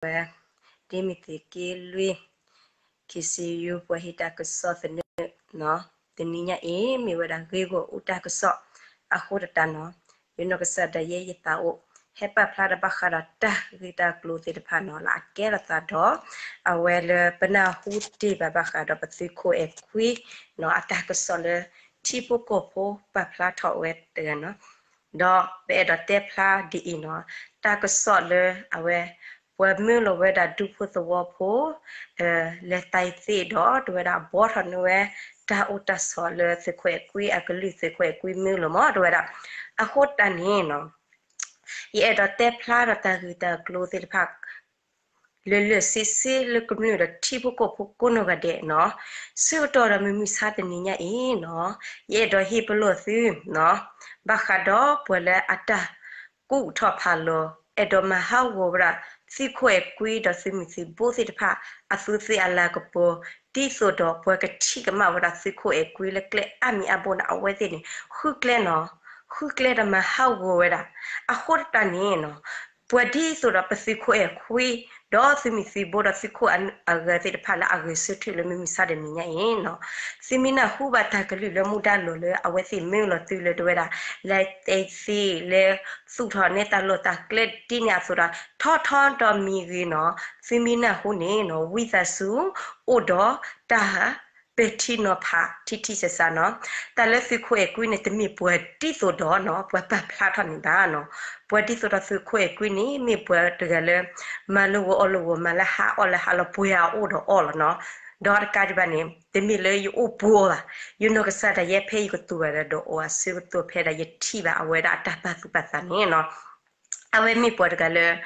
ဒ်မ့ၢ်သုးက့လွံၢ် KCU ပှၤဟ့ၣ်တၢ်ကစီၣ်သနၢၣ်နီၤ, တနံၤညါအံၤ မ့ၢ်ဝဲဒၣ်ဂ့ၢ်ဂီၢ်အိၣ်တၢ်ကစီၣ်အဃိတတးနီၤ, ယနီၢ်ကစၢ်ဒၣ်ယဲယသးအိၣ် ဟဲပာ်ဖျါဒီးဘၣ်ဃးဒီးတၢ်ဂ့ၢ်တၢ်ကျိၤသ့ၣ်တဖၣ်နီၤ လၢအကဲထီၣ်သးဒီး အဝဲလၢပနၢ်ဟူတ့ၢ်ဘၣ်ဘၣ်ဃးဒီးပသုးခိၣ်အဲၤကွံနီၤ အတၢ်ကစီၣ်လၢ ထံဖိကီၢ်ဖိပာ်ဖျါထီၣ်ဝဲတဂၤနီၤ, ဒီးပအဲၣ်ဒိးတဲဖျါဒ်အံၤနီၤ, တၢ်ကစီၣ်လၢအဝဲ ပှၤမၢလီၤဝဲဒၣ်ဒူဖိသဝီဖိ လဲၤသးအသ့ၣ်ဒီး တဝဲဒၣ်ဘှီထီၣ်န့ၢ်ဝဲ တၢ်အိၣ်တၢ်ဆိးလၢသုးခိၣ်အဲၤကွံအကလုၢ် သုးခိၣ်အဲၤကွံမၢလီၤမး တဝဲဒၣ်, အဃိတၢ်န့ၣ်နီၤ ယအဲၣ်ဒိးတဲဖျါဒီးတၢ်ဂ့ၢ်တၢ်ကျိၤသ့ၣ်တဖၣ် လၢာ်လၢာ်ဆ့ဆ့လၢကမျၢၢ်ဒီးထံဖိကီၢ်ဖိကိးနီၢ်ဂၤဒဲးနီၤ, ဆၢကတီၢ်ဒီးမုၢ်မဆါတနံၤညါအံၤနီၤ, ယအဲၣ်ဒိးဟ့ၣ်ပလီၢ်သုနီၤ, ဘၣ်ဃးဒီးပှၤလၢအတၢ်ကူၣ်ထီၣ်ဖးလီၤ အဲၣ်ဒိးမၤဟးဂီၤဝဲဒၣ် သုးခိၣ်အဲၤကွံဒီးသုးမုၢ်သံၣ်ဘိသ့ၣ်တဖၣ် အသူးသ့ၣ်အလၤကပီၤ ဒ်သိးဒီးပှၤကထံၣ်ကမၣ်ဝဲဒၣ်သုးခိၣ်အဲၤကွံလၢကျဲအါမံၤအါဘိန့ၣ် အဝဲသ့ၣ်န့ၣ် ဃုကျဲနီၤ, ဃုကျဲဒီးမၤဟးဂီၤဝဲဒၣ်, အဃိတၢ်န့ၣ်နီၤ ပှၤဒ်သိးဒီးပသုးခိၣ်အဲၤကွံ ဒီးသုးမုၢ်သံၣ်ဘိဒီးသုးခိၣ်အဂၤသ့ၣ်တဖၣ်လၢအဂဲၤဆၢထၢၣ်လၢမုၢ်မဆါတနံၤညါအံၤ, သုမ့ၢ်နၢ်ဟူဘၣ်တၢ်ကလုၢ်လၢမူဒါလီၤလၢအဝဲသ့ၣ်မၢလီၤသုလၢတဝဲဒၣ် လဲၤသးအသ့ၣ် လဲၤသူၣ်ထီၣ်န့ၢ်တၢ်လီၢ်တၢ်ကျဲဒ်န့ၣ်အသိးဒီး ထီထီဒီးမံၤဂ့ၤနီၤ, သုမ့ၢ်နၢ်ဟူန့ၣ်နီၤ ဝံသးစူၤ အိၣ်ဒီးတၢ် ပဲာ်ထံနီၤဖးထံထံဆးဆးနီၤ, တၢ်လၢသုးခိၣ်အဲၤကွံန့ၣ် တမ့ၢ်ပှၤဒ်သိးဒီးနီၤ ပှၤပာ်ဖျါထီၣ်န့ၣ်ဘၣ်နီၤ, ပှၤဒ်သိးဒီးသုးခိၣ်အဲၤကွံန့ၣ် မ့ၢ်ပှၤတဂၤလၢ မၤလၢဂီၤအီၣ်လၢဂီၤ မၤလၢဟါအီၣ်လၢဟါလီၤ ပှဲၤအအိၣ်ဒီးအီၣ်လီၤနီၤ, ဒီးတကးဒံးဘၣ်န့ၣ် တမ့ၢ်လၢယအိၣ်ပှဲၤအီၤဘၣ်, ယနီၢ်ကစၢ်ဒၣ်ယဲဖဲယကတိၤဘၣ်ဒီးဒီးအီၤအဆၢကတီၢ်ဖဲဒၣ်ယထံၣ်ဘၣ်အဝဲဒၣ်အတၢ်ပာ်သူၣ်ပာ်သးန့ၣ်နီၤ အဝဲမ့ၢ်ပှၤတဂၤလၢ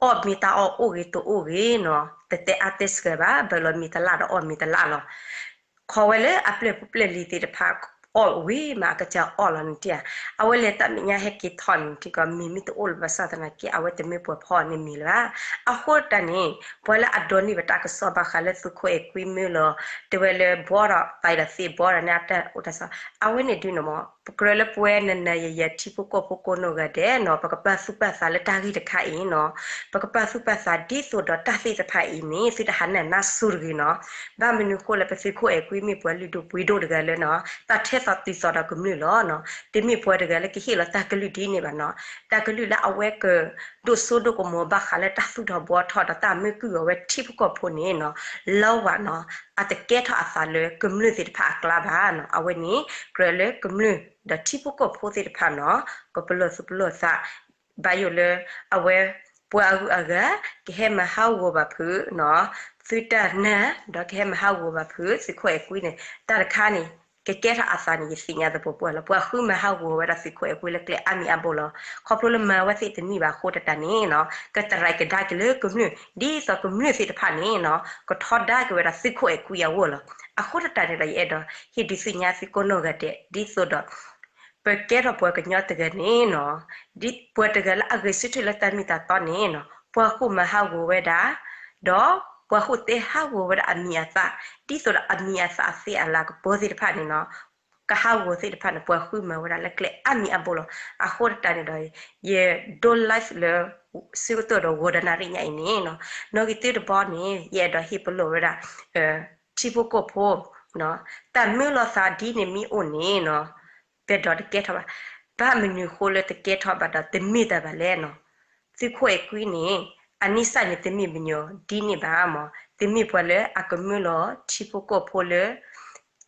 အီၣ်မ့ၢ်တၢ်အီၣ်အိၣ်ဂ့ၤတအိၣ်ဂ့ၤနီၤ တတဲအါတဲစှၤဘၣ် ဘၢလီၤမ့ၤတလၣ်ဒီးအီၣ်မ့ၤတလၣ်လီၤ, ခီဝဲလၢအပျဲၢ်ဖိပျဲၢ်လံၤသ့ၣ်တဖၣ် အီၣ်ဝံၤမးအကစၢ်အီၣ်လီၤန့ၣ်တၢ်, အဝဲလဲၤတၢ်မဲာ်ညါဟဲက့ၤထီၣ်န့ၣ် ထံကီၢ်မ့ၤမ့ၢ်တအိၣ်လၢၤဘၣ်ဆၣ်သနာ်က့ အဝဲတမ့ၢ်ပှၤဖီၣ်န့ၢ်မ့ၤလၢၤဘၣ်, အဃိတၢ်န့ၣ် ပှၤလၢအဒိးန့ၢ်ဘၣ်တၢ်ကစီၣ်ဘၣ်ဃးလၢသုးခိၣ်အဲၤကွံမၢလီၤ တဝဲလၢဘှီဒီးသးအံၤဒီးသ့ၣ်ဘှီဒီးန့ၣ်အတၢ်အိၣ်တၢ်ဆိး အဝဲန့ၣ်ဒုးန့ၣ်မး ပကြၢးလၢပဝဲနၤနၤယၤယၤထံဖိကီၢ်ဖိကိးနီၢ်ဂၤဒဲးနီၤ ပကပာ်သူၣ်ပာ်သးလၢတၢ်ဂ့ၢ်တခါအံၤနီၤ, ပကပာ်သူၣ်ပာ်သးဒ်သိးဒီးတၢ်သ့ၣ်တဖၣ်အံၤန့ၣ် သုတဟးနၢ်နါစိၤတဂ့ၤနီၤ, ဘၣ်မနုၤဃိလၢပသုးခိၣ်အဲၤကွံမ့ၢ်ပှၤလုၢ်ဒိၣ်ပှ့ၤဒိၣ်တဂၤလၢနီၤ တၢ်ထဲသိးတုၤသိးဒီးကမျၢၢ်လီၤနီၤ, တမ့ၢ်ပှၤတဂၤလၢကဟ့ၣ်လီၤတၢ်ကလုၢ်ဒ်န့ၣ်ဘၣ်နီၤ, တၢ်ကလုၢ်လၢအဝဲကဒိၣ်စိဒိၣ်ကမီၤဘၣ်ဃးလၢတၢ်သူၣ်ထီၣ်ဘှီထီၣ်ဒီးတၢ်မၢကုၢ်အီၤဝဲထံဖိကီၢ်ဖိန့ၣ်နီၤ, လီဝဲနီၤ, အတကဲထီၣ်အသးလၢကမျၢၢ်သ့ၣ်တဖၣ်အကျါဘၣ်နီၤ, အဝဲန့ၣ် ကြၢးလၢကမျၢၢ်ဒီးထံဖိကီၢ်ဖိသ့ၣ်တဖၣ်နီၤ, ကပလီၢ်သူၣ်ပလီၢ်သး ဘၣ်ယိၣ်လၢ အဝဲ ပှၤအဂုၤအဂၤ ကဟဲမၤဟးဂီၤဘၣ်ဖုးနီၤ, သုတၢ်နၢ် ဒီးကဟဲမၤဟးဂီၤဘၣ်ဖုး သုးခိၣ်အဲၤကွံန့ၣ် တၢ်တခါန့ၣ် ကကဲထီၣ်အသးန့ၣ် ယသ့ၣ်ညါသပှၢ်ပှၢ်လီၤ, ပှၤဃုမၤဟးဂီၤဝဲဒၣ်သုးခိၣ်အဲၤကွံလၢကျဲအါမံၤအါဘိလီၤ, ခီဖျိလၢမၤဝဲသ့ၣ်တန့ၢ်ဘၣ်အဃိတတၢ်န့ၣ်နီၤ, ကတရံးကဒါက့ၤလၢကမျၢၢ် ဒ်သိးကမျၢၢ်သ့ၣ်တဖၣ်န့ၣ်နီၤ, ကထီဒါက့ၤဝဲဒၣ်သုးခိၣ်အဲၤကွံအဂီၢ်လီၤ, အဃိတတၢ်န့ၣ်ဒီးယအဲၣ်ဒိး ဟ့ၣ်ဒုးသ့ၣ်ညါသုကိးနီၢ်ဂၤဒဲး ဒ်သိးဒီး ပကဲထီၣ်ပှၤကညီတဂၤန့ၣ်နီၤ, ဒ်ပှၤတဂၤလၢအဂဲၤဆၢထၢၣ်လၢတၢ်မ့ၢ်တၢ်တီန့ၣ်နီၤ, ပှၤဃိမၤဟးဂီၤဝဲဒၣ်, ဒီးပှၤဃိတဲဟးဂီၤဝဲဒၣ်အမံၤအသၣ်, ဒ်သိးဒီးအမံၤအသၣ်အသ့အလၤကပီၤသ့ၣ်တဖၣ်န့ၣ်နီၤ, ကဟးဂီၤသ့ၣ်တဖၣ်န့ၣ် ပှၤဃုမၤဝဲဒၣ်လၢကျဲအါမံၤအါဘိလီၤ, အဃိတတၢ်န့ၣ်ဒီး ယဒိ live လၢ ဆၢကတီၢ်ဒီးဂီၤဒီးနၣ်ရံၣ်ညါအံၤန့ၣ်နီၤ, နီၣ်ဂံၢ်တၢတဘီန့ၣ် ယအဲၣ်ဒိးဟ့ၣ်ပလီၢ်ဝဲဒၣ် ထံဖိကီၢ်ဖိ တၢ်မၢလီၤသးဒ်န့ၣ်မ့ၢ်အိၣ်န့ၣ်နီၤ, ပဒီးတကဲထီၣ်ဘၣ်, ဘၣ်မနုၤဃိလၢတကဲထီၣ်ဘၣ်ဒီးတမ့ၢ်တၢ်ဘၣ်လဲၣ်နီၤ, သုးခိၣ်အဲၤကွံန့ၣ် အန့ဆၣ်န့ၣ်တမ့ၢ်ပညီဒ်န့ၣ်ဘၣ်မး, တမ့ၢ်ပှၤလၢအကမၢလီၤထံဖိကီၢ်ဖိလၢ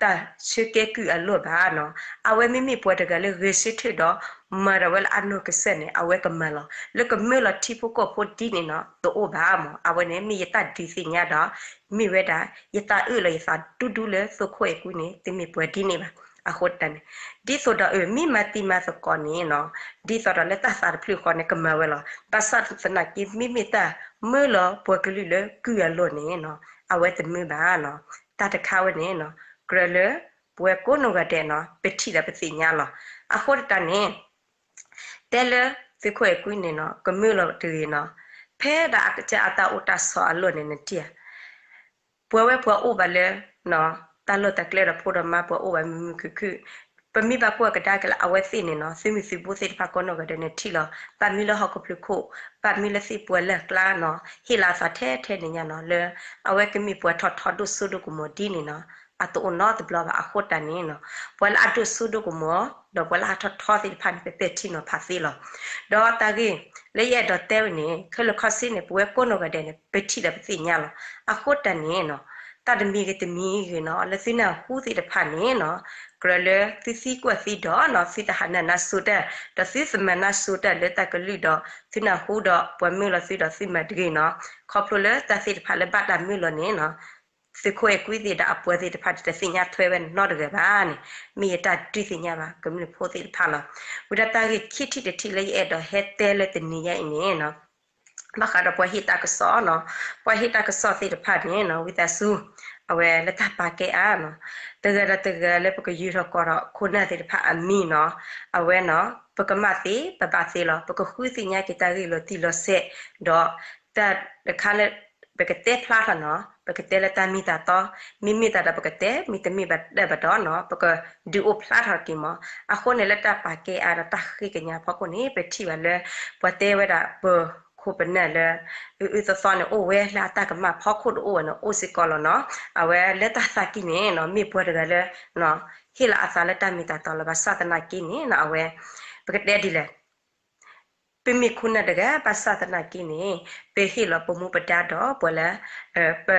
တၢ်ဆၢကဲကုၢ်အလီၢ်ဘၣ်နီၤ, အဝဲမ့မ့ၢ်ပှၤတဂၤလၢဂဲၤဆၢထၢၣ်ဒီး မၤဒီးဝဲလၢအနီၢ်ကစၢ်န့ၣ် အဝဲကမၤလီၤ, လၢကမၢလီၤထံဖိကီၢ်ဖိဒ်န့ၣ်နီၤ တအိၣ်ဘၣ်မး, အဝဲန့ၣ်မ့ၢ်ယတၢ်ဒုးသ့ၣ်ညါဒီး မ့ၢ်ဝဲဒၣ် ယသးအုးလီၤယသးဒူဒူလၢသုးခိၣ်အဲၤကွံန့ၣ် တမ့ၢ်ပှၤဒ်န့ၣ်ဘၣ်, အဃိတၢ်န့ၣ် ဒ်သိးဒီးအမ့ၢ်မၤတံၤမၤသကိးန့ၣ်နီၤ, ဒ်သိးဒီးလၢတၢ်သးတဖျၢၣ်ဃီန့ၣ် ကမၤဝဲလီၤ, ဘၣ်ဆၣ်သနာ်က့ မ့မ့ၢ်တၢ်မၢလီၤပှၤကလုာ်လၢကုၢ်အလီၢ်န့ၣ်နီၤ အဝဲတမၢဘၣ်နီၤ, တၢ်တခါဝဲန့ၣ်နီၤ ကြၢးလၢ ပဝဲကိးနီၢ်ဂၤဒဲးနီၤ ပထံၣ်ဒီးပသ့ၣ်ညါလီၤ, အဃိတၢ်န့ၣ် တဲလၢသုးခိၣ်အဲၤကွံန့ၣ်နီၤ ကမၢလီၤတဂ့ၤနီၤ, ဖဲဒၣ်အကစၢ်အတၢ်အိၣ်တၢ်ဆိးအလီၢ်န့ၣ်နထံၣ်ဧါ, ပှၤဝဲပှၤအိၣ်ဘၣ်လၢ တၢ်လီၢ်တၢ်ကျဲဒီးဖိဒီးမါ ပှၤအိၣ်ဘၣ်မုာ်မုာ်ခုၣ်ခုၣ်, ပမ့ၢ်ဘၣ်ကွၢ်ကဒါက့ၤလၢအဝဲသ့ၣ်န့ၣ်နီၤ သုးမုၢ်သုးဘိသ့ၣ်တဖၣ်ကိးနီၢ်ဂၤဒဲးန့ၣ်ထံၣ်လီၤ. ဘၣ်မံလၢဟီၣ်ခိၣ်ဖျၢၣ်ခိၣ်, ဘၣ်မံလၢသ့ၣ်ပှၢ်လၢ်ကျါနီၤ ဟ့ၣ်လီၤအသးထဲထဲန့ၣ်ညါနီၤ လၢအဝဲကမ့ၢ်ပှၤထီၣ်ထီဒိၣ်စိဒိၣ်ကမီၤဒ်န့ၣ်နီၤ အတအိၣ်နီတဘျီဘၣ်. အဃိတၢ်န့ၣ်နီၤ ပှၤလၢအဒိၣ်စိဒိၣ်ကမီၤ ဒီးပှၤလၢအထီၣ်ထီသ့ၣ်တဖၣ်န့ၣ် ပပဲာ်ထံနီၤဖးသ့လီၤ. ဒီးတၢ်ဂ့ၢ်လၢယအဲၣ်ဒိးတဲဝဲန့ၣ် ခဲလၢာ်ခဲဆ့န့ၣ် ပဝဲကိးနီၢ်ဂၤဒဲးန့ၣ် ပထံၣ်ဒီးပသ့ၣ်ညါလီၤ. အဃိတၢ်န့ၣ်နီၤ တၢ်တမံၤဂ့ၤတမံၤဂ့ၤနီၤ လၢသုနၢ်ဟူသ့ၣ်တဖၣ်န့ၣ်နီၤ ကြၢးလၢသုသံကွၢ်သံဒိးနီၤ သုတဟးနၢၤနါစိၤတၢ် ဒီးသုသမၤနါစိၤတၢ်လၢတၢ်ကလုၢ်ဒီး သုနၢ်ဟူဒီးပှၤမၢလီၤသုဒီးသုမၤတဂ့ၤနီၤ ခီဖျိလၢတၢ်သ့ၣ်တဖၣ်လၢဘၣ်တၢ်မၢလီၤန့ၣ်နီၤ သုးခိၣ်အဲၤကွံသ့ၣ်ဒီးအပှၤသ့ၣ်တဖၣ် တသ့ၣ်ညါထွဲဝဲနီတဂၤဘၣ်န့ၣ် မ့ၢ်ယတၢ်ဒုးသ့ၣ်ညါဘၣ် ကမျၢၢ်ဖိသ့ၣ်တဖၣ်လီၤ. ဝံၤဒီးတၢ်ဂ့ၢ်ခံထံၣ်တထံၣ်လၢယအဲၣ်ဒိးဟဲတဲလၢတနံၤညါအံၤန့ၣ်နီၤ ဘၣ်ဃးဒီးပှၤဟ့ၣ်တၢ်ကစီၣ်နီၤ ပှၤဟ့ၣ်တၢ်ကစီၣ်သ့ၣ်တဖၣ်န့ၣ်နီၤ ဝံသးစူၤ အဝဲလၢတၢ်ပာ်ကဲအါနီၤ တဂၤဒီးတဂၤလၢပကယုၢ်ထီၣ်ကီးထီၣ်ခိၣ်နၢ်သ့ၣ်တဖၣ်အမံၤနီၤ အဝဲနီၤ ပကမၣ်သ့ ပဘၣ်သ့လီၤ ပကဃုသ့ၣ်ညါက့ၤတၢ်ဂ့ၢ်လီၤတံၢ်လီၤဆဲး ဒီးတၢ်တခါလၢ ပကတဲဖျါထီၣ်နီၤ ပကတဲလၢတၢ်မ့ၢ်တၢ်တီ မ့မ့ၢ်တၢ်ဒီးပကတဲ မ့တမ့ၢ်ဘၣ်တၢ်ဘၣ်ဒီးနီၤ ပကဒုးအိၣ်ဖျါထီၣ်က့ၤမး အဃိန့ၣ်လၢတၢ်ပာ်ကဲအါဒီးတၢ်ဃ့ကညးဖီခိၣ်န့ၣ် ပထံၣ်ဘၣ်လၢ ပှၤတဲဝဲဒၣ်ပခိၣ်ပနၢ်လၢ အုအုသီသီန့ၣ် အိၣ်ဝဲလၢအတၢ်ကမၣ်ဖီခိၣ်တအိၣ်ဝဲန့ၣ် အိၣ်စ့ၢ်ကီးလီၤနီၤ အဝဲလၢတၢ်သးကံၢ်န့ၣ်နီၤ မ့ၢ်ပှၤတဂၤလၢ ဟ့ၣ်လီၤအသးလၢတၢ်မ့ၢ်တၢ်တီလီၤ ဘၣ်ဆၣ်သနာ်က့န့ၣ်နီၤ အဝဲ ပကတဲဒ်လဲၣ် ပမ့ၢ်ခိၣ်နၢ်တဂၤ ဘၣ်ဆၣ်သနာ်က့န့ၣ် ပဟ့ၣ်လီၤပမူပဒါဒီးပှၤလၢ ပ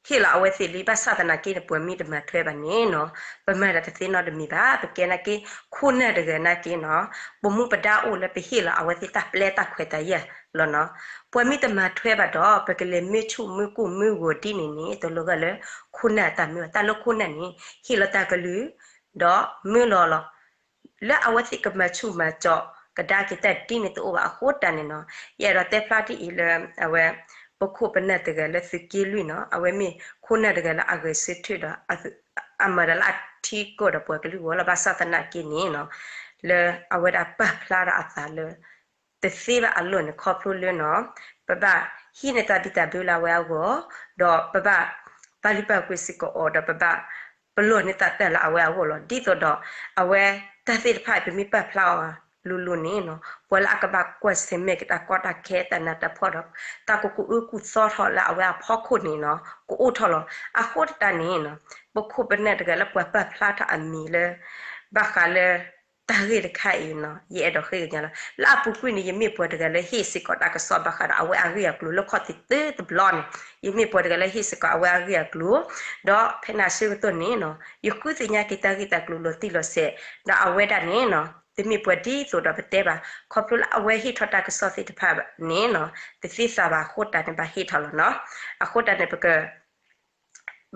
ဟ့ၣ်လီၤအဝဲသ့ၣ်လံ ဘၣ်ဆၣ်သနာ်က့န့ၣ် ပှၤမ့ၢ်တမၤထွဲဘၣ်န့ၣ်နီၤ ပမၤတၢ်တသ့နီတမံၤဘၣ် ပကဲနာ်က့ ခိၣ်နၢ်တဂၤနာ်က့နီၤ ပမူပဒါအိၣ်လၢပဟ့ၣ်လီၤအဝဲသ့ၣ်တၢ်ပျဲတၢ်ခွဲးတၢ်ယာ်လီၤနီၤ ပှၤမ့ၢ်တမၤထွဲဘၣ်ဒီး ပကလဲၤမ့ၢ်ဆူၣ်မ့ၢ်ကိၢ်မ့ၢ်ဂီၤဒ်န့ၣ်န့ၣ် တလိၣ်ဂၤလၢ ခိၣ်နၢ်အတၢ်မၢဘၣ် တၢ်လၢခိၣ်နၢ်န့ၣ် ဟ့ၣ်လီၤတၢ်ကလုၢ် ဒီးမၢလီၤလီၤ လၢအဝဲသ့ၣ်ကမၤဆူၣ်မၤစီး ကဒါက့ၤတၢ်ဒ်န့ၣ်တအိၣ်ဘၣ်အဃိတၢ်န့ၣ်နီၤ ယအဲၣ်ဒိးတဲဖျါတ့ၢ်အံၤလၢ အဝဲ ပခိၣ်ပနၢ်တဂၤလၢသုးက့လွံၢ်နီၤ အဝဲမ့ၢ်ခိၣ်နၢ်တဂၤလၢအဂဲၤဆၢထၢၣ်ဒီး အမၤတၢ်လၢအထံကီၢ်ဒီးပှၤကလုာ်ဂီၢ်လီၤ ဘၣ်ဆၣ်သနာ်က့န့ၣ်နီၤ လၢအဝဲဒၣ်ပာ်ဖျါထီၣ်အသးလၢ တသ့ဘၣ်အလီၢ်န့ၣ် ခီဖျိလၢနီၤ ပဘၣ်ဟံးန့ၢ်တၢ်ဘံၣ်တၢ်ဘၢလၢအဝဲအဂီၢ် ဒီးပဘၣ်ပာ်လုၢ်ပာ်ပှ့ၤစ့ၢ်ကီးအီၤ ဒီးပဘၣ်ပလီၢ်န့ၢ်သးတၢ်လၢအဝဲအဂီၢ်လီၤ. ဒ်သိးဒီး အဝဲတၢ်သ့ၣ်တဖၣ်အံၤ ပမ့ၢ်ပာ်ဖျါအီၤလိၤလိၤန့ၣ်နီၤ ပှၤလၢအကဘၣ်ကွၢ်ဆၢၣ်မဲာ်က့ၤတၢ်ကီတၢ်ခဲတၢ်နးတၢ်ဖှီၣ်ဒီး တၢ်ကကူးအၢကူးသီထီၣ်လၢအဝဲအဖီခိၣ်န့ၣ်နီၤ ကအိၣ်ထီၣ်လီၤ. အဃိသတးန့ၣ်နီၤ ပခိၣ်ပနၢ်တဂၤလၢပှၤပာ်ဖျါထီၣ်အမံၤလၢ ဘၣ်ဃးလၢ တၢ်ဂ့ၢ်တခါအံၤနီၤ ယအဲၣ်ဒိးဃ့ကညးလီၤ. လၢအပူၤကွံာ်န့ၣ် ယမ့ၢ်ပှၤတဂၤလၢဟ့ၣ်စ့ၢ်ကီးတၢ်ကစီၣ်ဘၣ်ဃးဒီးအဝဲအဂ့ၢ်အကျိၤလၢခီၣ်ထံးသၢတဘျီန့ၣ် ယမ့ၢ်ပှၤတဂၤလၢဟ့ၣ်စ့ၢ်ကီးအဝဲအဂ့ၢ်အကျိၤ ဒီးဖဲန့ၣ်အဆၢကတီၢ်န့ၣ်နီၤ ယဃုသ့ၣ်ညါက့ၤတၢ်ဂ့ၢ်တၢ်ကျိၤလီၤတံၢ်လီၤဆဲး ဒီးအဝဲဒၣ်န့ၣ်နီၤ တမ့ၢ်ပှၤဒ်သိးဒီးပတဲဘၣ် ခီဖျိလၢအဝဲဟ့ၣ်ထီၣ်တၢ်ကစီၣ်သ့ၣ်တဖၣ်န့ၣ်နီၤ တသ့သးဘၣ်အဃိတၢ်န့ၣ် ဘၣ်ဟ့ၣ်ထီၣ်လီၤနီၤ. အဃိတၢ်န့ၣ် ပက